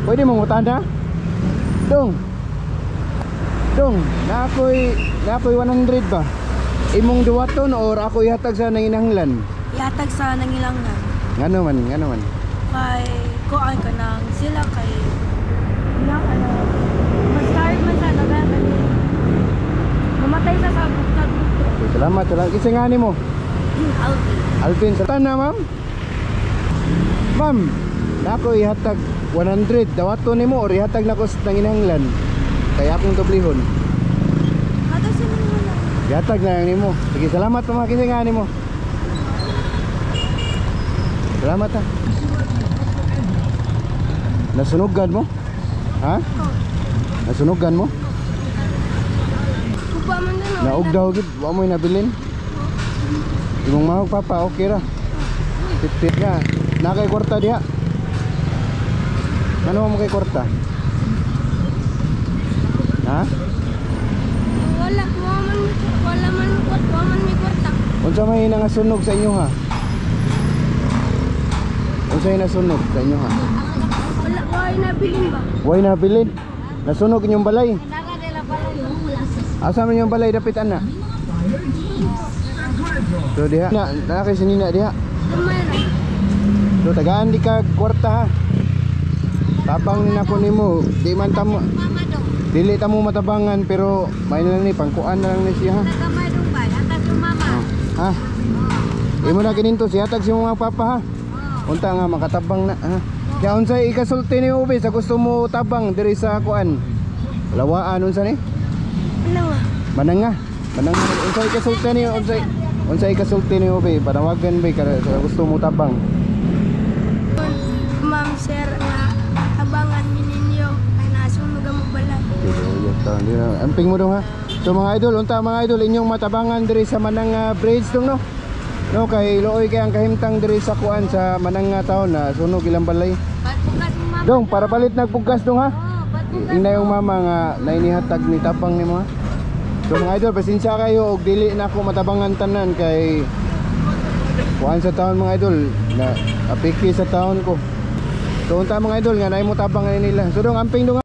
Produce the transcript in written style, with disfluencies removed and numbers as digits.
Pwede mong utana? Dong. Dong, na ako'y 100 ba? Imong duwaton or ako ihatag sa nanginahanglan? Ihatag sa nangilangan. Ngano man, ngano man? Kay kuan ka nang sila kay na ano ma-starve man sana kaya kay mamatay sa bugtag. Okay, salamat, salamat. Kinsa nga nimo? Alvin. Alvin, sa tana, ma'am. Ma'am, na ako ihatag 100. Dawaton nimo or ihatag nako sa nanginahanglan? Kaya akong doblihon. Hatag sa nangilangan. Ihatag na lang nimo. Sige, salamat, ma'am. Kinsa nga nimo? Salamat ha. Nasunugan mo? Ha? Nasunugan mo? Kupa man dun. Naugdaw gid, wa mo'y nabilin. Imong mahog papa, okay ra. Pit nga. Na kay kwarta diha. Ano mo kay kwarta? Ha? Wala man wala man wa man may kwarta. Unsa may nangasunog sa inyo ha? Unsa may nasunog sa inyo ha? Wala way nabilin ba? Way nabilin. Nasunog inyong balay. Asa man inyong balay dapit ana? So diha na na kay sinina diha. Gamay ra. So tagaan di ka kwarta ha. Tabang ni nako nimo, di man tamo Mama dong. dili ta mo matabangan pero may na lang ni pangkuan na lang ni siya ha. Gamay dong ba? Hatag sa mama. Oh. Ha? Imo na kininto siya tag si mga papa ha. Unta nga makatabang na ha. Kaya unsay ikasulti ni Ubi sa gusto mo tabang diri sa kuan? Lawaan unsa ni? Ano nga? Mananga. Mananga unsay ikasulti ni unsay ikasulti ni Ubi? Panawagan ba ka sa gusto mo tabang? Ma'am, sir, nga abangan mi ninyo kay nasunog ang balay. Amping mo dong ha. So mga idol, unta mga idol inyong matabangan diri sa Mananga Bridge dong no. No kay looy kay ang kahimtang diri sa kuan sa Mananga town na sunog ilang balay. Patbukas mo mama. Dong para palit nagbugas dong ha. Oh, patbukas. Ingna yung mama nga nainihatag ni tapang nimo ha. So mga idol, pasensya kayo og dili na ako matabangan tanan kay kuan sa taon mga idol na apiki sa taon ko. So unta mga idol nga naay mo tabang ani nila. So dong amping dong ha.